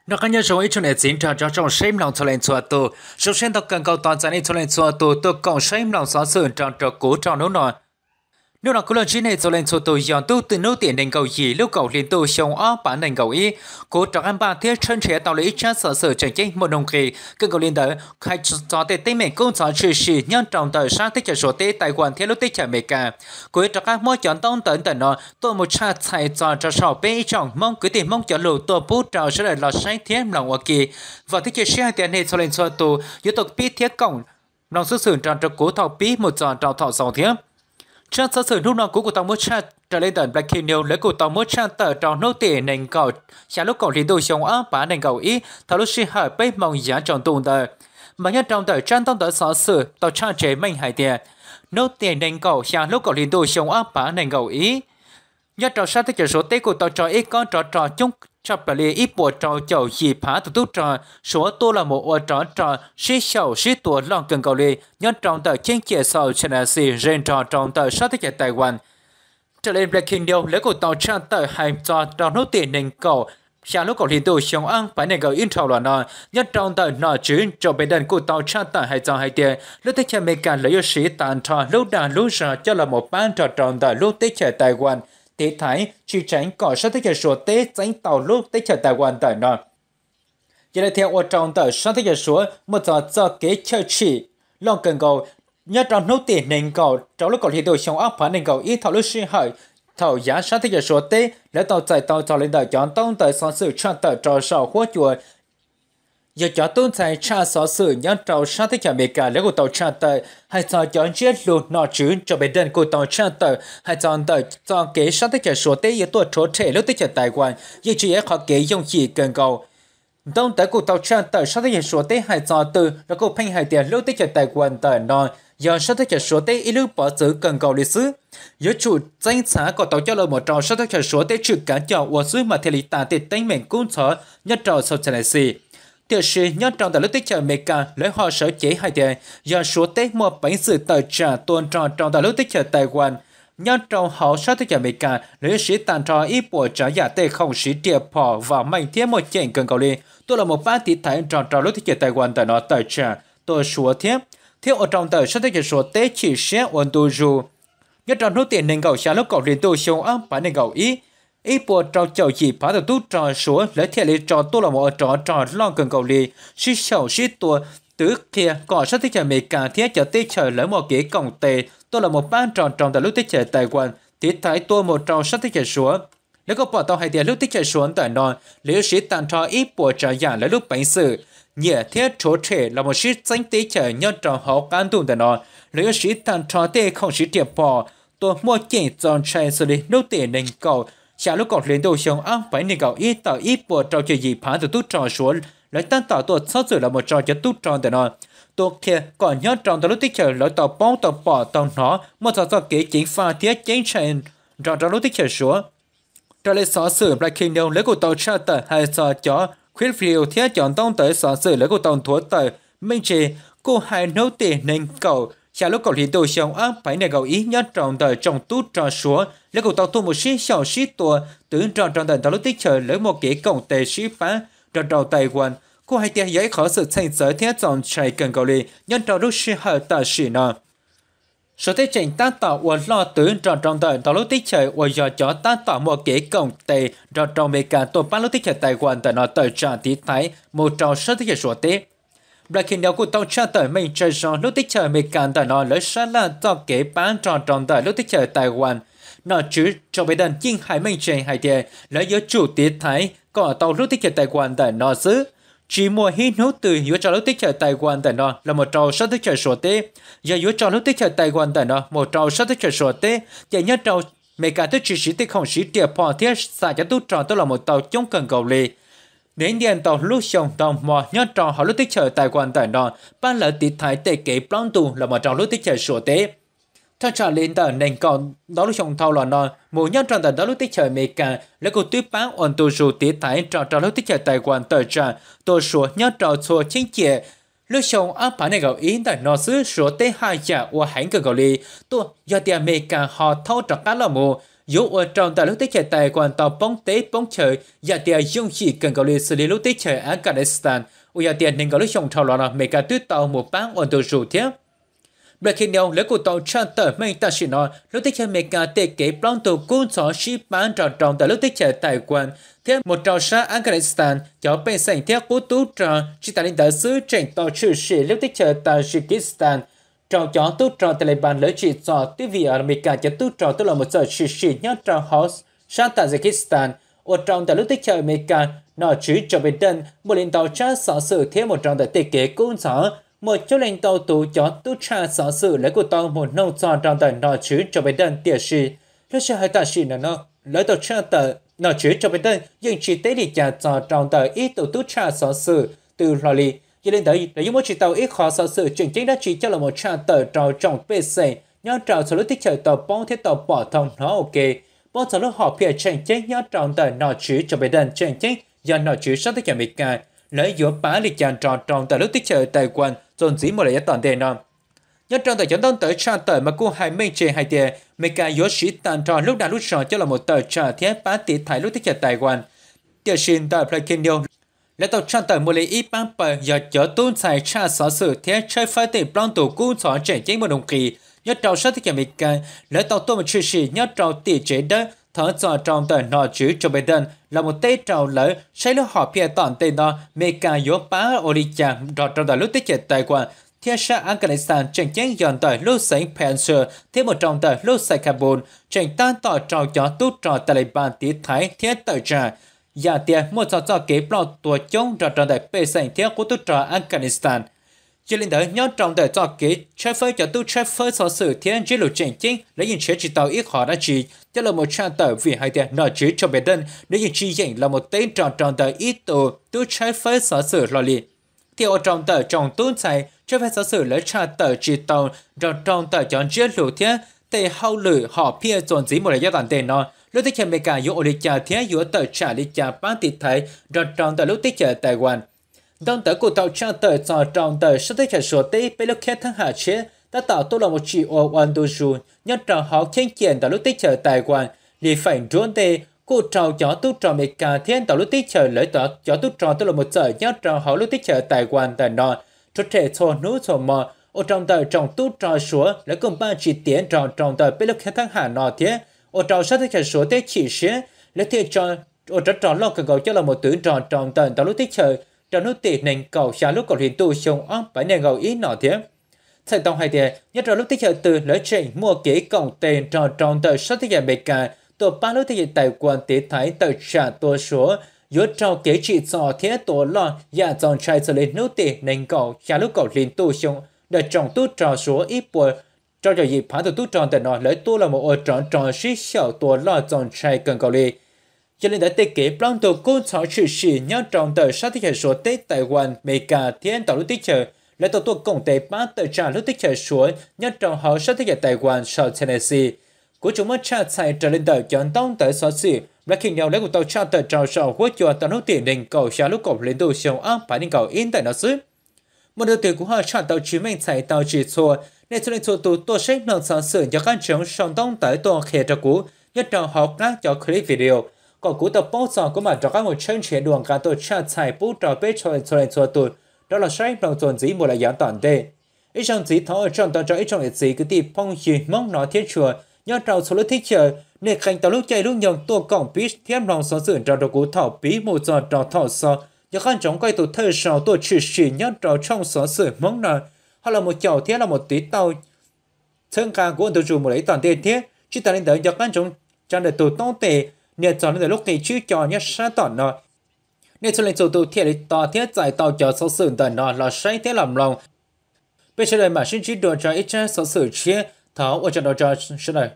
Noj qab nyob zoo ib tsoom niam txiv nrog rau tsoom saib mloog txhua leej txhua tus, zoo siab ntau kawg nkaus tos txais nej txhua leej txhua tus tuaj koom saib mloog xov xwm nrog rau kuv rau hnub no. Hnub no kuv los ntsib nej txhua leej txhua tus yog ntu hnub tim nees nkaum yim lub kaum hli ntuj xyoo ob phav nees nkaum ib. Kuv rov qab npaj thiab tshawb nrhiav tau li ib tsab xov xwm tseem ceeb muaj nuj nqis kawg nkaus li ntawd hais txog tej teeb meem kub ntxhov tshwm sim nyob rau ntawm sab teb chaws Suav teb, Taiwan thiab lub teb chaws Amelikas. Kuv yuav rov qab muab cov ntaub ntawv ntawm no tuaj mus tshaj txhais txog rau saum peb ib tsoom Hmoob kwv tij Hmoob cov lus tuaj pub rau sawv daws los saib thiab mloog ua ke. Vam thiab cia siab hais tias nej txhua leej txhua tus yuav tau pib thiab koom mloog xov xwm nrog rau kuv thaum pib mus txog rau thaum xaus thiab. Tsab xov xwm hnub no kuv kuj tau muab tshaj raws li ntawm Breaking News lawv kuj tau muab tshaj tawm rau hnub tim nees nkaum xya lub kaum hli ntuj xyoo ob phav nees nkaum ib thaum lub sij hawm peb moos yav tsaus ntuj ntawd. Mas nyob rau ntawm tsab ntaub ntawv xov xwm tau tshaj tsev meej hais tias hnub tim nees nkaum xya lub kaum hli ntuj xyoo ob phav nees nkaum ib, nyob rau sab teb chaws Suav teb kuj tau tso ib kob rov rog coob tshaj plaws li ib puas rau caum yim phav tus tub rog Suav tuaj los mus ua rov rog sib xyaum sib tua loj kawg nkaus li nyob rau ntawm cheeb tsam South China Sea ze nrog rau ntawm sab teb chaws Taiwan. Raws li Breaking News lawv kuj tau tshaj tawm hais txog rau hnub tim nees nkaum xya lub kaum hli ntuj xyoo ob phav nees nkaum ib dhau los no, nyob rau ntawm nom tswv Joe Biden kuj tau tshaj tawm hais txog hais tias lub teb chaws Amelikas lawv yuav siv tag nrho lub dag lub zog coj los mus pab nrog rau ntawm lub teb chaws Taiwan tiv thaiv tsis tseev kom sab teb chaws Suav teb txeeb tau lub teb chaws Taiwan ntawm no. Yog li thiaj ua rau ntawm sab teb chaws Suav muaj txog txoj kev chawj tshim loj kawg nkaus nyob rau hnub tim nees nkaum rau lub kaum hli ntuj xyoo ob phav nees nkaum ib thaum lub sij hawm thaum yav sab teb chaws Suav teb lawv tau txais tau txog li ntawm cov ntaub ntawv xov xwm tshaj tawm rau saum huab cua. Yog cov tub ntxhais tshaj xov xwm nyob rau sab teb chaws Amelikas lawv kuj tau tshaj tawm hais txog cov ntsiab lus nom tswv Joe Biden kuj tau tshaj tawm hais txog ntawm txoj kev sab teb chaws Suav teb yuav tuaj rhuav tshem lub teb chaws Taiwan yeej tsis yog ib qhov kev yooj yim kawg nkaus. Ntaub ntawv kuj tau tshaj tawm sab teb chaws Suav teb hais txog twg los kuj pheej hais tias lub teb chaws Taiwan ntawm no yog sab teb chaws Suav teb ib lub pov txwv kawg nkaus li xwb. Yuav tsum txeeb txhav kom tau coj los mus rau sab teb chaws Suav teb tshwm kav coj ua xwb mas thiaj li tas tej teeb meem kub ntxhov nyob rau South China Sea. Tiam sis nyob rau ntawm lub teb chaws Amelikas lawv ho sawv cev hais tias yog Suav teb muaj peev xwm tawm tsam tua nrog rau ntawm lub teb chaws Taiwan, nyob rau hauv sab teb chaws Amelikas lawv yuav siv tag nrho ib puas tsav yam tej khoom siv riam phom vam meej thiab muaj ceem kawg nkaus li tuaj los mus pab tiv thaiv nrog rau lub teb chaws Taiwan ntawm no tawm tsam tua Suav thiab, thiab ua rau ntawm sab teb chaws Suav teb chim siab ua ntu zus. Nyob rau hnub tim nees nkaum xya lub kaum hli ntuj xyoo ob phav nees nkaum ib, ib puas rau caum yim phav tus tub rog Suav lawv thiaj li tso tuaj los mus ua rov rog loj kawg nkaus li, sib xyaum sib tua, twv qhia kom sab teb chaws Amelikas thiab cov teb chaws lawv muaj kev koom tes tuaj los mus pab nrog rau ntawm lub teb chaws Taiwan tiv thaiv tuaj mus rau sab teb chaws Suav. Lawv kuj pom tau hais tias lub teb chaws Suav ntawm no lawv yuav siv tag nrho ib puas tsav yam lawv lub peev xwm nyiam thiab rhuav tshem los mus sib txeeb teb chaws nyob rau hauv qab ntuj ntawm no. Lawv yuav siv tag nrho tej khoom siv riam phom tua muaj ceem txaus ntshai xws li hnub tim nees nkaum xya lub kaum hli ntuj xyoo ob phav nees nkaum ib tawm ib puas rau caum yim phav tus tub rog Suav lawv tab tom tuaj txhob txwm los mus tso cov tub rog ntawm no tua qhia kom nyob rau ntawm lub teb chaws lawv tau paub tau pom tau hnov muaj txog txoj kev ceev faj thiab ceeb tsheej nrog rau lub teb chaws Suav. Raws li xov xwm Breaking News lawv kuj tau tshaj tawm hais txog cov clip video thiab cov ntaub ntawv xov xwm lawv kuj tau nthuav tawm me ntsis, kuj hais hnub tim nees nkaum xya lub kaum hli ntuj xyoo ob phav nees nkaum ib nyob rau ntawm tsoom tub rog Suav lawv kuj tau tuaj mus sib xyaum sib tua twv nrog rau ntawm ntau lub teb chaws lawv muaj kev koom tes sib pab nrog rau Taiwan, kuj hais tias yog ib qhov xwm txheej txawv thiab txaus ntshai kawg nkaus li nyob rau lub sij hawm tam sim no. Suav teb tseem tab tom ua loj twv nrog rau ntawm ntau lub teb chaws uas yog cov tab tom muaj kev koom tes nrog rau Amelikas tuaj pab lub teb chaws Taiwan ntawm no tawm tsam tiv thaiv mus rau sab teb chaws Suav teb. Breaking News kuj tau tshaj tawm meej tsa zoo lub teb chaws Amelikas ntawm no lawv sab laj txoj kev pab nrog rau ntawm lub teb chaws Taiwan. Nom tswv Joe Biden yeej hais meej tseeb hais tias lawv yuav tsum tiv thaiv kom tau lub teb chaws Taiwan ntawm no xwb, tsis muaj ib hnub twg yuav tso lub teb chaws Taiwan ntawm no los mus rau sab teb chaws Suav teb. Yog yuav tso lub teb chaws Taiwan ntawm no mus rau sab teb chaws Suav teb ces nyob rau Amelikas twb tsis siv tej khoom siv riam phom thiab xa cov tub rog tuaj los mus tau coob kawg nkaus li. Ntiaj ntau lub xyoo ntau hmo nyob rau hauv lub teb chaws Taiwan ntawm no pab lawv tiv thaiv tej kev plaub ntug los mus rau lub teb chaws Suav teb. Thaj tsam li ntawm nees nkaum ntau lub xyoo dhau los no mus nyob rau ntawm ntau lub teb chaws Amelikas lawv kuj twb pab ua ntu zus tiv thaiv nrog rau lub teb chaws Taiwan tawm tsam tua Suav nyob rau txhua cheeb tsam. Lub xyoo ob phav nees nkaum ib ntawm no xwb Suav teb haj yam ua heev kawg nkaus li, tuaj yog tias Amelikas ho thaub rov qab los mus yuav ua rau ntawm lub teb chaws Taiwan tau poob teb poob chaw yam tias yooj yim kawg nkaus li xws li lub teb chaws Afghanistan uas yog tias nees nkaum lub xyoo dhau los no Amelikas twb tau mus pab ua ntu zus thiab. Breaking News lawv kuj tau tshaj tawm meej tam sim no lub teb chaws Amelikas tej kev plaub ntug kub ntxhov sib pab nrog rau ntawm lub teb chaws Taiwan thiab mus rau sab Afghanistan cov pej xeem thiab qub tub rog. Tsis tas li ntawd xwb tseem tau tshwm sim lub teb chaws Tajikistan rau cov tub rog Taliban lawv tsim txom twb vim Amelikas cov tub rog tuaj los mus txawm tshwm sim nyob rau hauv sab Tajikistan ua rau ntawm lub teb chaws Amelikas nom tswv Joe Biden muaj li ntau tsab xov xwm thiab mus rau ntawm tej kev kub ntxhov muaj coob leej ntau tus cov tub tshaj xov xwm lawv kuj tau mus noog txog rau ntawm nom tswv Joe Biden. Tiam sis lub sij hawm tam sim no lawv tau tshaj tawm nom tswv Joe Biden yeej tsis teb li cas txog rau ntawm ib tug tub tshaj xov xwm twg hlo li. Yog li ntawd lawv yuav muab tsis tau ib qho xov xwm tseem ceeb dab tsi coj los mus tshaj tawm rau tsoom pej xeem nyob rau txhua lub teb chaws tau paub thiab tau pom tau hnov ua ke, paub txog lub hom phiaj tseem ceeb nyob rau ntawm nom tswv Joe Biden tseem ceeb yog nom tswv sab teb chaws Amelikas lawv yuav pab li cas nrog rau ntawm lub teb chaws Taiwan txuas ntxiv mus lawm yav tom ntej no. Nyob rau ntawm cov ntaub ntawv tshaj tawm mas kuj hais meej tseeb hais tias Amelikas yuav siv tag nrho lub dag lub zog coj los mus tawm tsam thiab pab tiv thaiv lub teb chaws Taiwan. Tiam sis ntawm Breaking News lawv tau tshaj tawm muaj li ib pab pawg yog cov tub ntxhais tshaj xov xwm thiab tshawb fawb tej plaub ntug kub ntxhov tseem ceeb muaj nuj nqis nyob rau sab teb chaws Amelikas lawv tau tuaj mus tshwm sim nyob rau tim tsev dawb thov txog rau ntawm nom tswv Joe Biden los mus teb rau lawv saib lub hom phiaj tom ntej no Amelikas yuav pab ua li cas nrog rau ntawm lub teb chaws Taiwan thiab sab Afghanistan tseem ceeb yog ntawm lub xeev Panjshir thiab mus rau ntawm lub xeev Kabul tseem tab tom raug cov tub rog Taliban tiv thaiv thiab tawm tsam yam tias muaj txog txoj kev ploj tuag coob nrog rau ntawm pej xeem thiab qub tub rog Afghanistan. Yog li ntawd nyob rau ntawm txoj kev tshawb fawb cov tub tshawb fawb xov xwm thiab ntsiab lus tseem ceeb lawv yeej nrhiav tsis tau ib qho dab tsi coj los mus tshaj tawm vim hais tias nom tswv Joe Biden nws yeej tsis yeem los mus teb nrog rau ntawm ib tus tub tshawb fawb xov xwm hlo li. Thiaj ua rau ntawm tsoom tub ntxhais tshawb fawb xov xwm lawv tshaj tawm tsis tau nrog rau ntawm cov ntsiab lus thiab tej hauj lwm hom phiaj txuas ntxiv mus lawm yav tom ntej no lub teb chaws Amelikas yuav ua li cas thiab yuav tawm tsam li cas pab tiv thaiv nrog rau ntawm lub teb chaws Taiwan. Ntaub ntawv kuj tau tshaj tawm txog rau ntawm sab teb chaws Suav teb peb lub khab thab ham tshiab tab tom tuaj los mus tsim ua ua ntu zus nyob rau hauv cheeb cia ntawm lub teb chaws Taiwan li feem nruab ntej kuj raug cov tub rog Amelikas thiab ntau lub teb chaws lawv cov tub rog tuaj los mus txawm nyob rau hauv lub teb chaws Taiwan ntawm no rhuav rhem txhua hnub txhua hmo ua rau ntawm tsoom tub rog Suav lawv kuj npaj tsis tiav nrog rau ntawm peb lub khab thab ham no thiab ua rau sab teb chaws Suav teb chim siab lawv thiaj ua rov rog loj kawg nkaus coj los mus twv nrog rau ntawm ntau lub teb chaws rau hnub tim nees nkaum xya lub kaum hli ntuj xyoo ob phav nees nkaum ib no thiab. Txhais tau hais tias nyob rau lub teb chaws twg lawv tseem muaj kev koom tes nrog rau ntawm sab teb chaws Amelikas tuaj pab lub teb chaws Taiwan tiv thaiv tawm tsam tua Suav yuav raug kev tsim txom thiab tua loj yam txaus ntshai xws li hnub tim nees nkaum xya lub kaum hli ntuj xyoo ntawm tsoom tub rog Suav ib puas rau caum yim phav tus tub rog ntawm no lawv tuaj los mus ua rov rog sib xyaum tua loj txaus ntshai kawg nkaus li. Yog li ntawd tej kev plaub ntug kub ntxhov tshwm sim nyob rau ntawm sab teb chaws Suav teb Taiwan, Amelikas thiab ntau lub teb chaws lawv tau tuaj koom tes pab tawm tsam lub teb chaws Suav nyob rau hauv sab teb chaws Taiwan saum Tennessee. Kuv tsuas muab tshaj txhais raws li ntawm cov ntaub ntawv xov xwm Breaking News lawv kuj tau tshaj tawm rau saum huab cua tau hnub tim nees nkaum xya lub kaum hli ntuj xyoo ob phav nees nkaum ib ntawm no xwb. Muaj hnub twg kuv ho tshaj tau tsis meej txhais tau tsis txhua, nej txhua leej txhua tus tuaj saib mloog xov xwm nco qab ntsoov sau ntaub ntawv tuaj qhia rau kuv nyob rau hauv qab cov clip video kom kuv tau paub txog kuv mam rov qab mus tshawb nrhiav dua nqa tuaj tshaj txhais pub rau peb txhua leej txhua tus rov los saib mloog txuas ntxiv mus lawm yav tom ntej. Ib zaug ntxiv thov ua tsaug ntau rau ib tsoom niam txiv kwv tij phooj ywg Hmoob no thiab tshua nyob rau txhua lub teb chaws, nej qee tau lub caij lub nyoog tuaj koom pib thiab mloog xov xwm nrog rau kuv thaum pib mus txog rau thaum xaus. Nco qab ntsoov koj ib tug thawj zaug tuaj tshwm sim nyob rau tshooj xov xwm Hmoob no ho los mus caum thiab los mus tiv tauj txhawb nqa kuv ua ntu zus mus lawm ib tom ntej thiab. Tsis tas li ntawd nco qab ntsoov tsa ntawm tus taub tes nias txog li ntawm lub qi tswb co nyob sab tom no, nej txhua leej txhua tus thiaj li tos thiab txais tau cov xov xwm ntawm no los saib thiab los mloog. Peb sawv daws mam sib ntsib dua rau ib tsab xov xwm tshiab, thov ua tsaug ntau rau sawv daws.